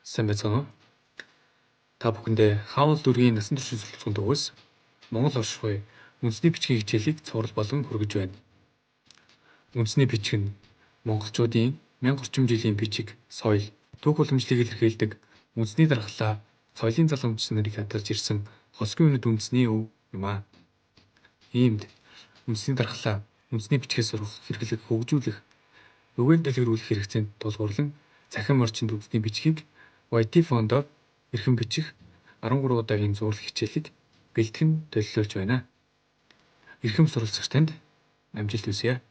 Сайн байцгаана уу? Та бүхэндээ Хаавал дүүргийн насан туршийн сурталчилгааны төвөөс Монгол оршихуй үндэсний бичгийн хичээлийг цуврал болгон хүргэж байна. Үндэсний бичиг нь монголчуудын мянга орчим жилийн бичиг, соёл, түүх уламжлалыг илэрхийлдэг үндэсний дархлаа, соёлын залгамж нарыг хадгалж ирсэн хосгүй үнэт үндэсний өв юм аа. Иймд үндэсний дархлаа, үндэсний бичгээ сурах, хэрэглэх, хөгжүүлэх, үгээр дэлгэрүүлэх хэрэгцээнд тулгуурлан цахим орчинд үндэсний бичгийг YT фондоор эрхэм бичих 13 удаагийн зураг хичээлийг бэлтгэн төлөвлөж байна. Эрхэм суралцагч танд амжилт хүсье.